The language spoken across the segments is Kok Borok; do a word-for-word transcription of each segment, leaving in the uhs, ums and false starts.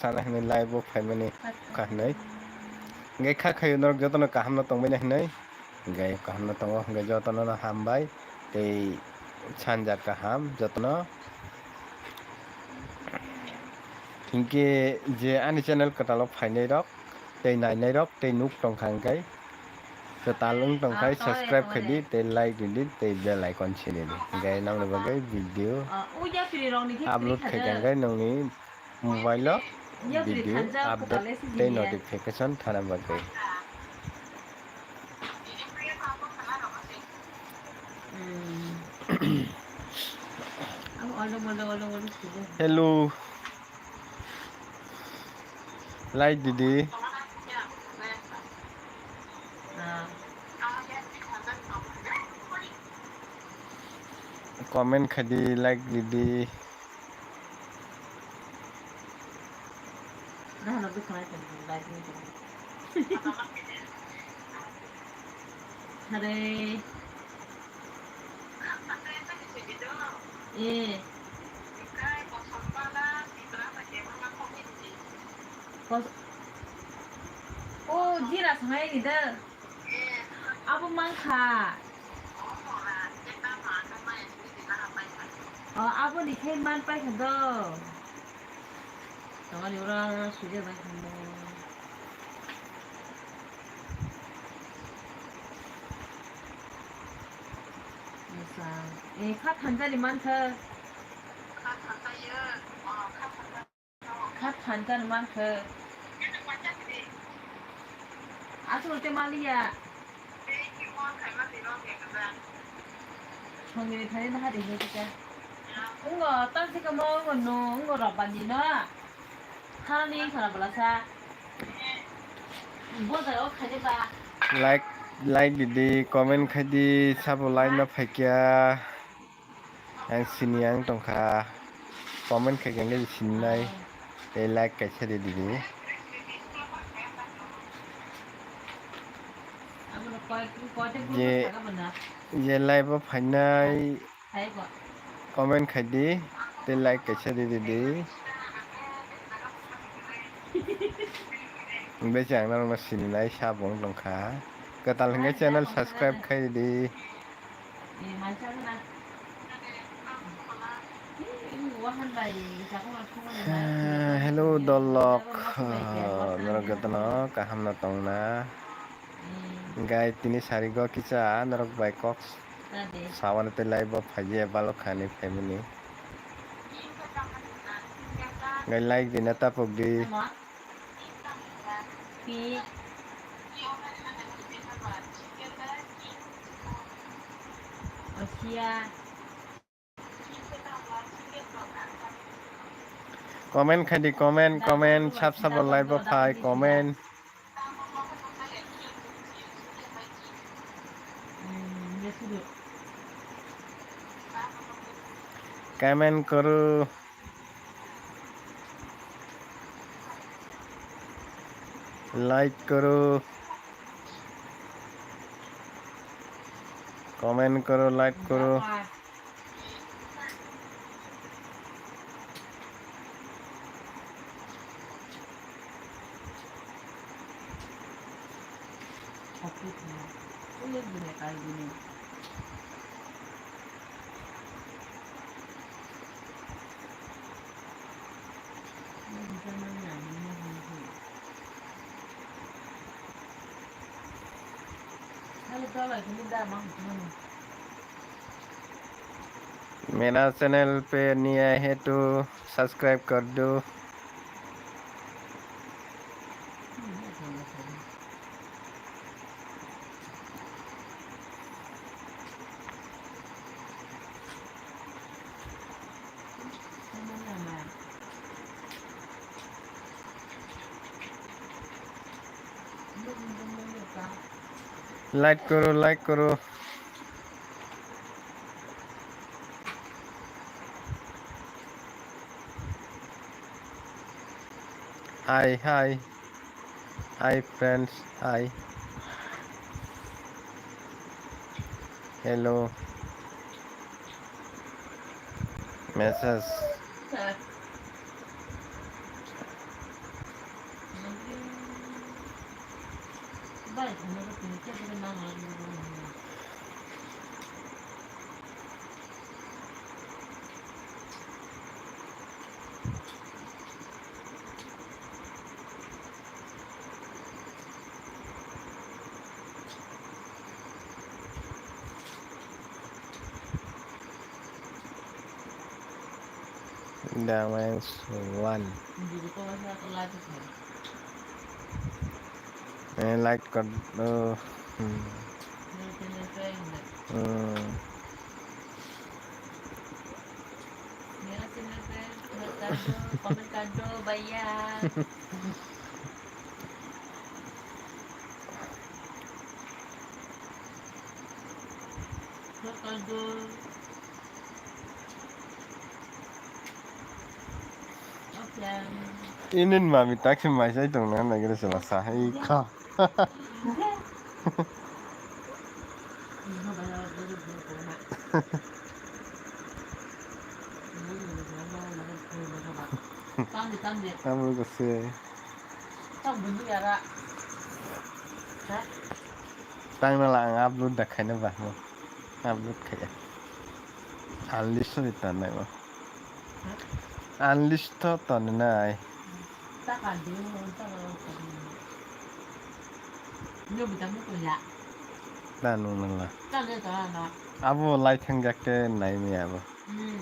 sana hinwi live o phaimani kha hinwi. Hwnkhe kha khayo norok jotono kaham no tongbaina hinwi. Hwnkhe kaham no tongo, hwnkhe jotono no hambai tei sanja kaham jotono. Hwnkhe je ani channel kwtal o phainai rok tei nainai rok tei nuk tongkha hwnkhe kwtal wng tongkha, subscribe khaidi tei like ridi tei bell icon sinidi. Hwnkhe nokni bagwi video upload khaikha hwnkhe nokni mobile o video update tei notification thana bagwi. Hello. Like didi. Comment khaidi, like didi. Hare. Eh. Kos-, oh, jira sangai ni da. Abo mankha. Oh, abo ni khe man paikha do. Tongani ura ura sujak bai kha mo. Mosa. Eh, kha thanjani mankha. Kha thanjani mankha. Aswk tei maliya. Songni thani naha de hinwi kisa. Wngo, tamsika mo wngo no, wngo Robani no. Thani khana bwlasa. Bojaro khaide ba. Like, like didi, comment khaidi, sabo like no phaikya. Ang sini ang tongkha, comment khaikha hwnkhe sininai tei like kaisa ridi di. Je, je live o phainai comment khaidi tei like kaisa ridi di. Bese ang norokno sininai sabo wng tongkha, kwtal hwnkhe channel subscribe khaidi. Ah, hello, dolok. Ah, norok jotono kaham no tongna. Gai tini sarigo kisa norok bai kok sawan tei live o phaji balok khani family. Gai like dina tapok di. Comment khaidi, comment, comment, sab sabo live o phai, comment. Comment koro. Like koro. Comment koro, like koro. मेरा चैनल पे नया है तो सब्सक्राइब कर दो। Like koro, like koro. Hi, hi. Hi, friends. Hi. Hello. Message. Damai suan. Eh, like kar do. Hmm. Hmm. Inin mami taksi mai sai tong na nagre sala sahai kha. Tamni, tamni. Tamni ko se. Tang bunyi yara. Ha? Tang na la ang upload da khaina ba mo. Upload khaya. Unlist to ta nai mo. Ha? Unlist to to nai. Ta ka de mo, ta ka de mo. Nyo bi ta mo ko ya. Ta nung nang la. Ta de ta na. Abo lai thang jak te nai mi abo. Hmm.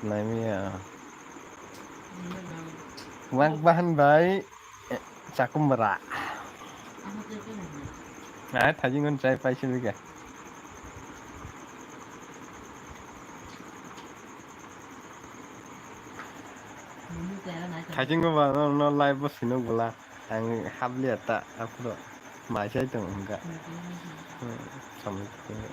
Nai mi ya. Wak bahan bai, eh, chakum bra. Ai thajing on chai pai sini ke. Thajing ba no, no live bo sinok bula. Ang habliya ta aphuru mai chai tong wngkha. Hmm, samung tong.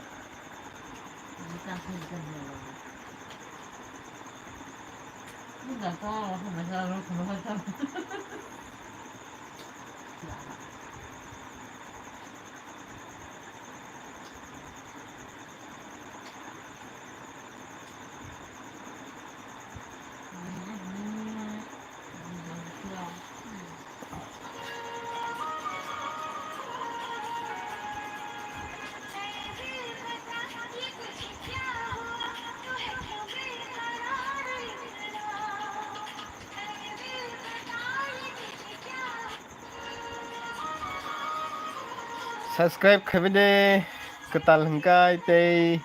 Subscribe khaibide kwtal hwnkhe tei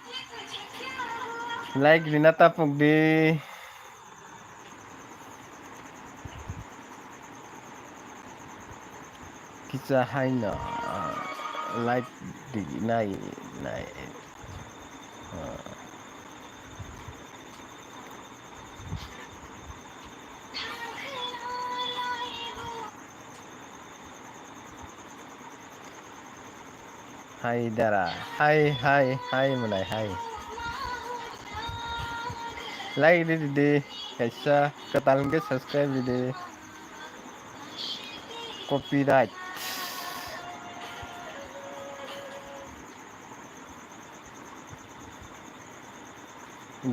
like rina tapukdi. Kisa haino, ah, like di nai, nai. Ah. Hai dara, hai, hai, hai mwnai hai. Like di di di, kaisa kwtal hwnkhe subscribe di di. Copyright.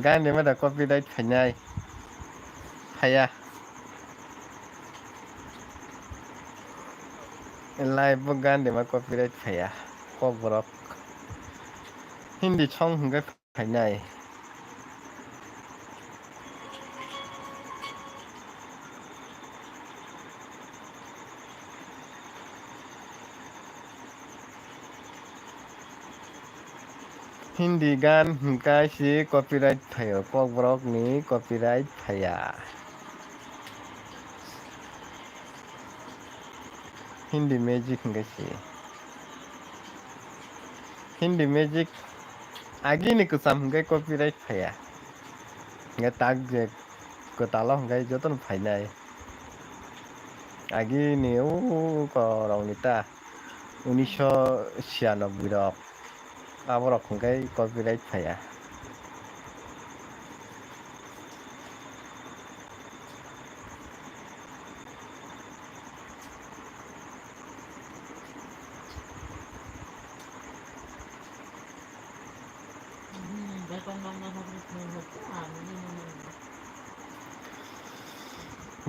Gan rema da copyright phainai. Phaiya. Live bo gan rema copyright phaiya. Kokborok. Hindi song hwnkhe phainai. Hindi gan hwnkhe se copyright phaio, kokborok ni copyright phaiya. Hindi music hwnkhe se. Hindi music agini kwcham hwnkhe copyright phaiya. Hwnkhe tak je kwtalo hwnkhe jotono phainai. Agini o korokni ta unisho chhiyanoboi rok. Aborok hwnkhe copyright phaiya.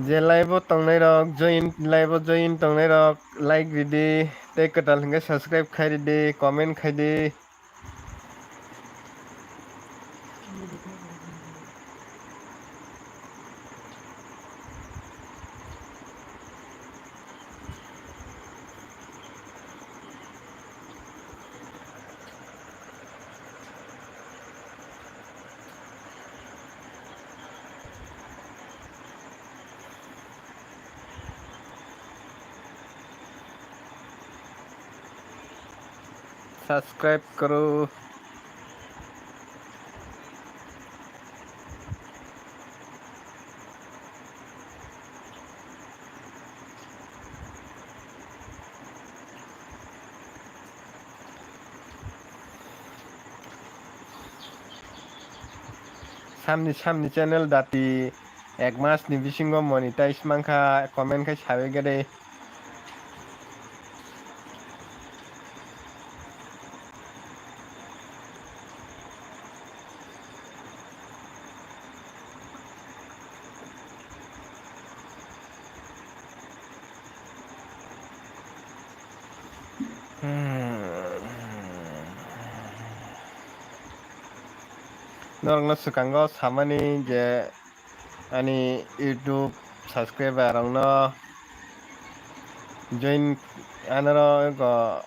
Je live o tongnai rok, join, live o join tongnai rok, like ridi, Tei kwtal hwnkhe subscribe khai ridi, comment khai di. Subscribe karo. Samni samni channel dati ek mas ni bisingo monetize mankha, comment khai sawi gede. Norokno swkango samani je ani YouTube subscriber rokno join anoro go.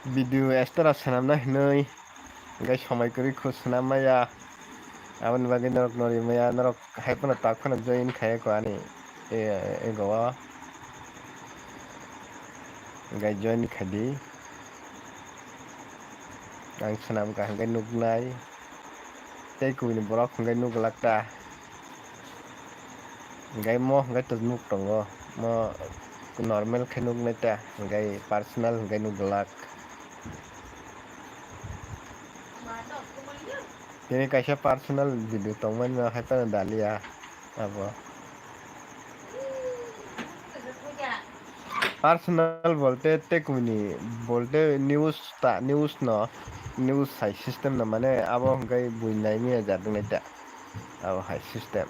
Video extra swnamna hinwi hwnkhe somai kwrwi kho swnam maya. Aboni bagwi norok nori maya, norok hai phano tak phano join khai kho ani e, ego o. Hwnkhe join khai di. Ang swnam kha hwnkhe nuknai. Tei kubuni borok hwnkhe nuklak ta. Hwnkhe mo hwnkhe to nuk tongo. Mo normal khe nuknai ta. Hwnkhe personal hwnkhe nuklak. Tini kaisa personal video tongmani no hai phano dalia abo. Personal bolte tekuni bolte news ta, news no, news sai system no mane abo hwnkhe bui nai maya jat wngnai ta. Abo hai system.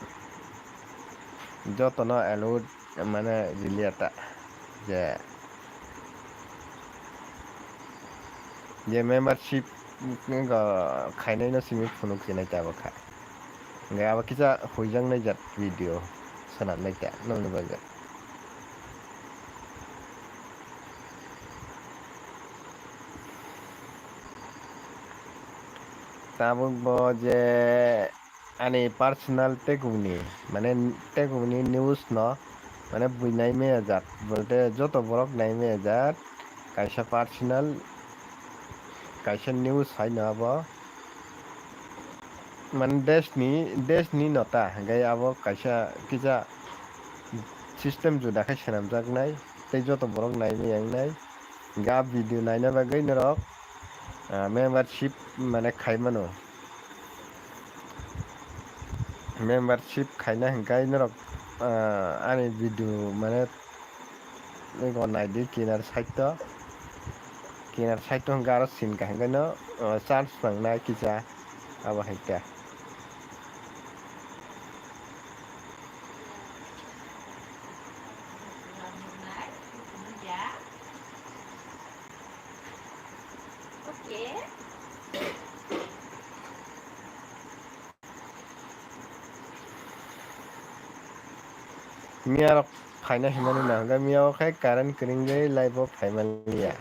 Jotono allowed mane riliya ta. Je, je membership khainai no simi phunuk sinai ta abo kha. Hwnkhe abo kisa huijaknai jat video swnamnai ta nokni bagwi. Tabuk bo je ani personal tekungni, mane tekungni news no, mane bui nai maya jat, bolte joto borok nai maya jat, kaisa personal, kaisa news hai no abo. Mane desh ni, desh ni nota, hwnkhe abo kaisa kisa system juda khe swnamjaknai, tei joto borok nai maya wngnai. Hwnkhe a video naina bagwi norok, ah, membership mane khai mano. Membership khaina hwnkhe norok, ah, ani video mane ego naidi kinar side o, kinar side o hwnkhe aro sin kaham khe no, ah, chance nangnai kisa abo hai khe. Miya rok phaina himani nahwnkhe miya o khe current kwrwngwi live o phaimanliya.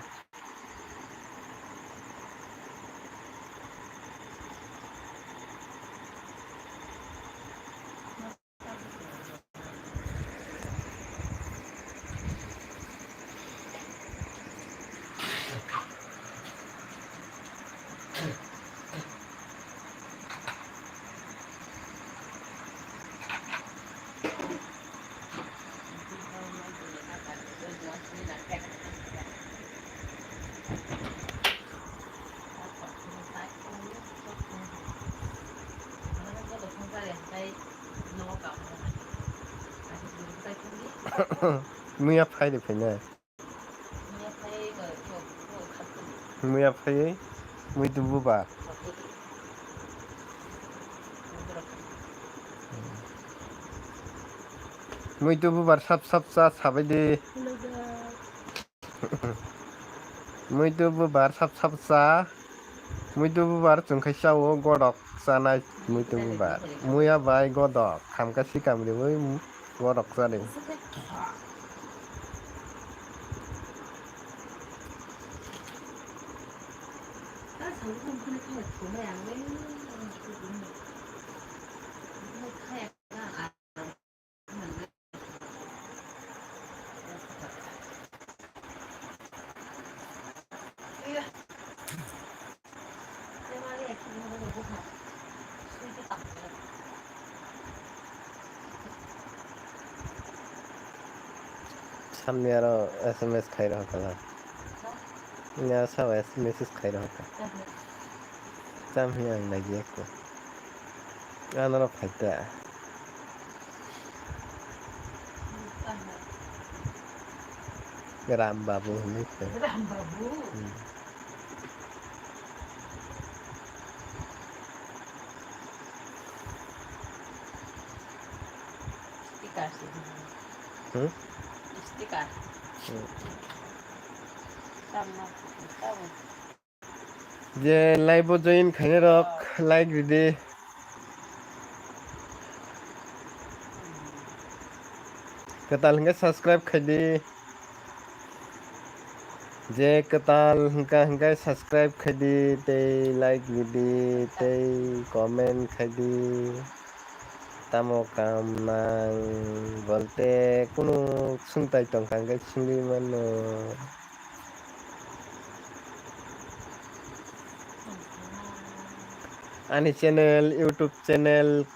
Muya phai de phainai. Muya phaiwi Muitu bubar. Muitu bubar sap sap cha sabai di. Muitu bubar sap sap cha. Muitu bubar chwng khai chao godok chanai muitu bubar. Muya bai godok khamka sikam riwi godok chadi. Samni aro S M S khai rohor kha. Nya sabo S M S khai rohor kha. Cham hi ang nai je ko. Anoro phaita. Ram Babu hinwi khe. Ram Babu. Hmm. Sticker se. Hmm? Sticker. Hmm. Tamo, tamo. Je live o join khainai rok like ridi. Kwtal hwnkhe subscribe khaidi. Je kwtal hwnkha hwnkhe subscribe khaidi tei like ridi tei comment khaidi. Tamo kam nang bolte kunu swngtai tongkha hwnkhe swngwi mano. Ani channel, YouTube channel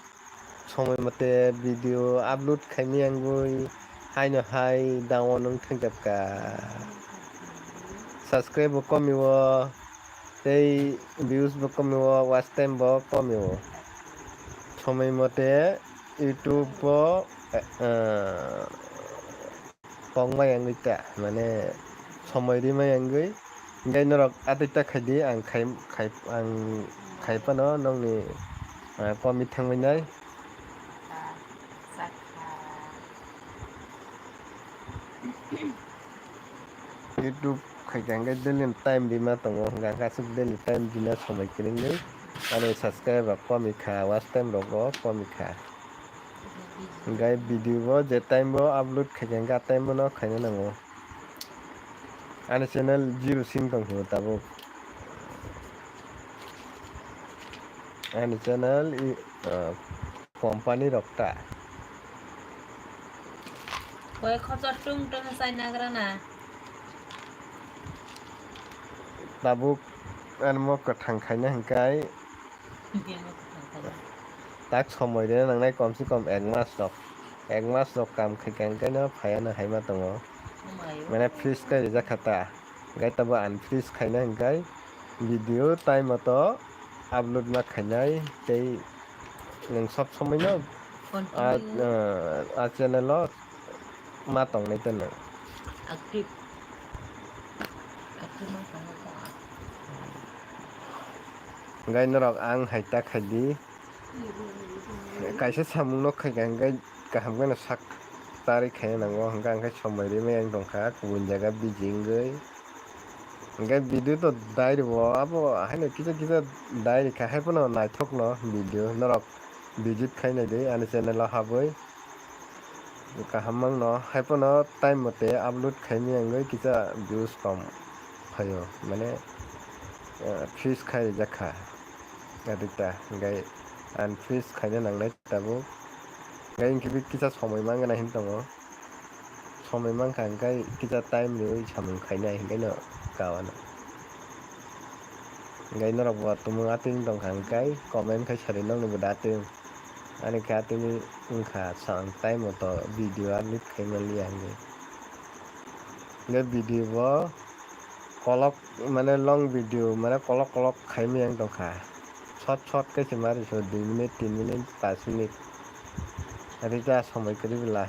somoi mote video upload khaimani wngwi haino hai down wng thangkha. Subscribe bo komi o, tei views bo komi o, watch time bo komi o. Somoi mote YouTube o, eh, Kok mai wngwi ta, mane, somoi rimai wngwi, hwnkhe norok atwi ta khaidi, ang khai, khai, ang khai phano nokni, ah, komit thangwi nai. YouTube khaikha hwnkhe daily time rima tongo, hwnkhe ang aswk daily time rina somoi kwrwngwi, ani subscriber rok komikha, watch time rok bo komikha. Hwnkhe video bo je time bo upload khaikha hwnkhe a time bono khaina nango. Ani channel zero sing tongkha tabuk. Ani channel i, ah, company rok ta. Koi khosor tung tung sai nagra na. Tabuk ani mo kwthang khaina hwnkhe. Tak somoi rwna nangnai, kom se kom ek mas rok, ek mas rok kam khaikha hwnkhe no phaiya no hai ma tongo. Mane freeze khe rijak kha ta, hwnkhe tabuk unfreeze khaina hwnkhe video time o to upload ma khainai tei nwng sob somoi no a, a channel o ma tongnai ta nwng. Active. Active ma tongo ta. Hwnkhe norok ang hai ta khaidi. Kaisa samung no khaikha hwnkhe kaham kheno sak tarwi khaina nango, hwnkhe ang khe somoi rimai ang tongkha kubun jaga busy wngwi. Hwnkhe video to dai rwo, abo haino kisa kisa dai rikha, haiphano naithokno video norok visit khainai di ani channel o habwi. Kaham mangno, haiphano time mote upload khaimani wngwi kisa views kom phaio, mane, eh, freeze khai rijak kha. Adita, hwnkhe unfreeze khaina nangnai tabuk. Hwnkhe hwnkhe kisa somoi mangna hin tongo. Somoi mankha hwnkhe kisa time riwi samung khainai hwnkhe no kawano. Hwnkhe norok bo tumung atwing tongkha hwnkhe comment khai sadi nokni bo da atwing. Ani khe atwini wngkha chwng time o to video upload khai manliya hinwi. Hwnkhe video bo kolok mane long video mane kolok kolok khaimani ang tongkha. Short short khe se mari so dui minute, tin minute, panch minute. Ari ta somoi kwrwi bwla.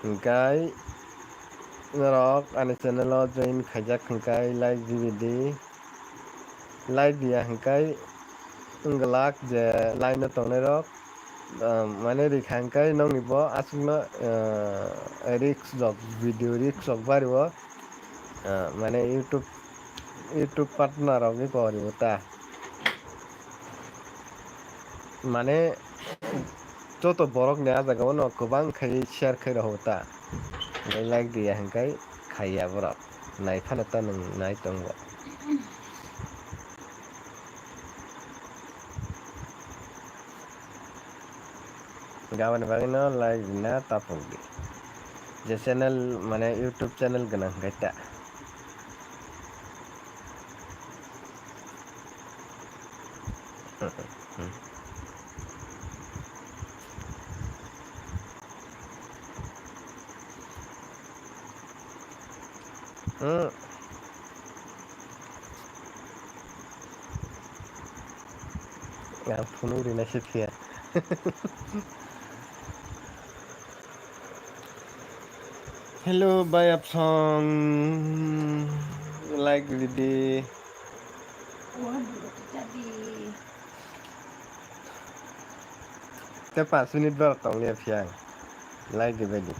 Hwnkhe norok ani channel o join khaijak hwnkhe like ribidi, like riya hwnkhe wng glak je line o tongnai rok, ah, mane rikha hwnkhe nokni bo aswkno, ah, risk rok, video risk rok bari o, ah, mane YouTube, YouTube partner rok eko ori o ta. Mane joto borok ni ah jaga o no kwbang khai share khai rw ta. Hwnkhe like riya hwnkhe khaiya borok. Nai phano ta nwng nai tongo. Gabani bagwi no like rina tapok di. Je channel mane YouTube channel gwnang hwnkhe ta. Hmm. Ang phunuk rinai se phiya. Hello, bai apsong. Like ridi. Te panch minute borok tong liya phiya ang. Like ribai di.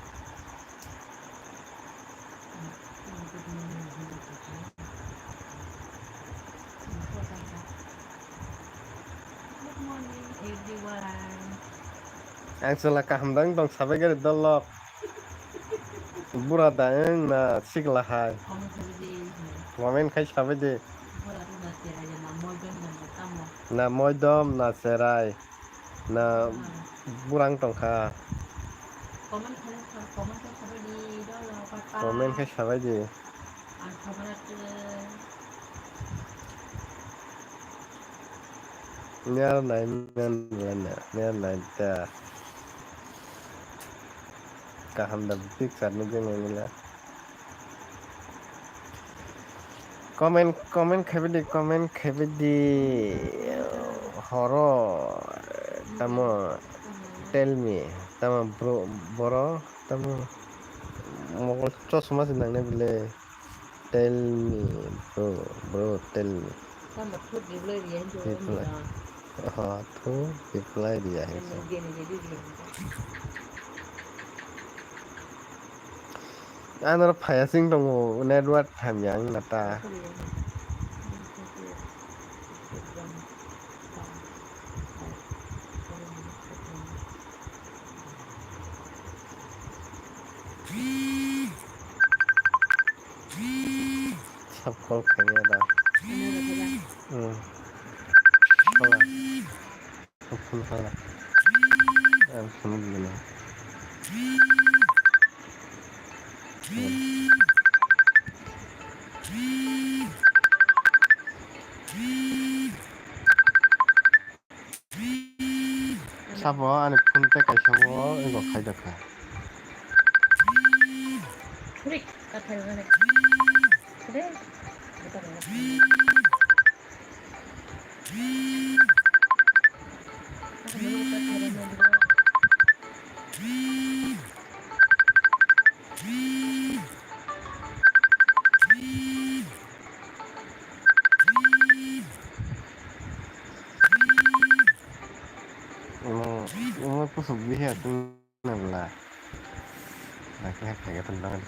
Good morning, everyone. Ang chwla kaham dang tong sabai gari dolok. Bura da wng na sikla hai. Comment khai sabai di. Na moidom na cherai. Na burang tongkha. Comment khai, comment khai sabai di, dolo, papa. Comment khai sabai di. Ang comment khai. Ner nai, ner nai, ner nai ta. Kaham da picture ni jeng nila. Comment, comment khaibai di, comment khaibai di. Horo, tamo, tell me, tamo bro, boro, tamo, mokol chosma se nangnai bile. Tell me, bro, bro, tell me. Tamo thut reply riya hinwi reply. Aha, thut reply riya hinwi. Ano phaya sing tongo, network hamya wng na ta. Sab call khaimya da. Hmm. Hala. Full hala. Ang phunuk gini. Sabo ani phone tei kaisa o ego khai da kha. Rik, kathar gane. Re. Omo, omo kusuk bihi atung na bwla. Nakhe hai khaikhe tong tong.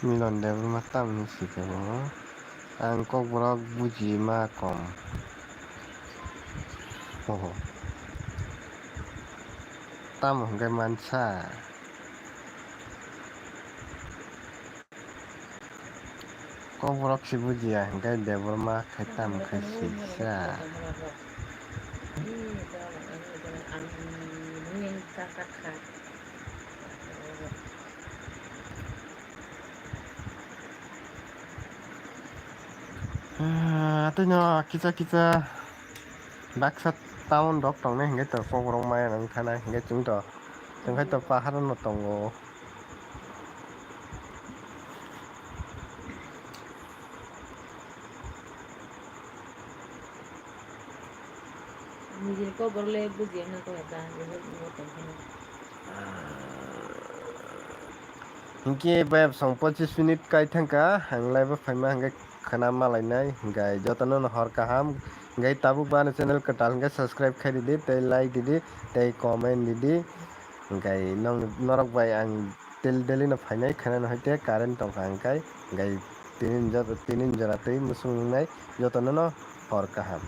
Milon Debbarma tamni sika bo ang kokborok buji ma kom. Oho. Tamo hwnkhe mansa. Kokborok se bujiya hwnkhe Debbarma khai tamo khai sisa. Ah, tei no kisa kisa. Baksa town rok tongnai hingke to kokrok maya nang thanai hingke chwng to, chwng khai to pahar no tongo. Nijini kokborok le bujiya wngkha kok eba, ebo tongphano. Hinkhe bayap song pochis minute kai thangkha, ang live o phaima hingkhe khwna malainai, hingkhe jotono no hor kaham, hingkhe tabuk bo ani channel kwtal hingkhe subscribe khai ridi, tei like ridi, tei comment ridi. Hingkhe nong-, norok bai ang daily, daily no phainai khwnano hai te current tongkha hingkhe, hingkhe tinin jora, tinin jora twi muchung wngnai jotono no hor kaham.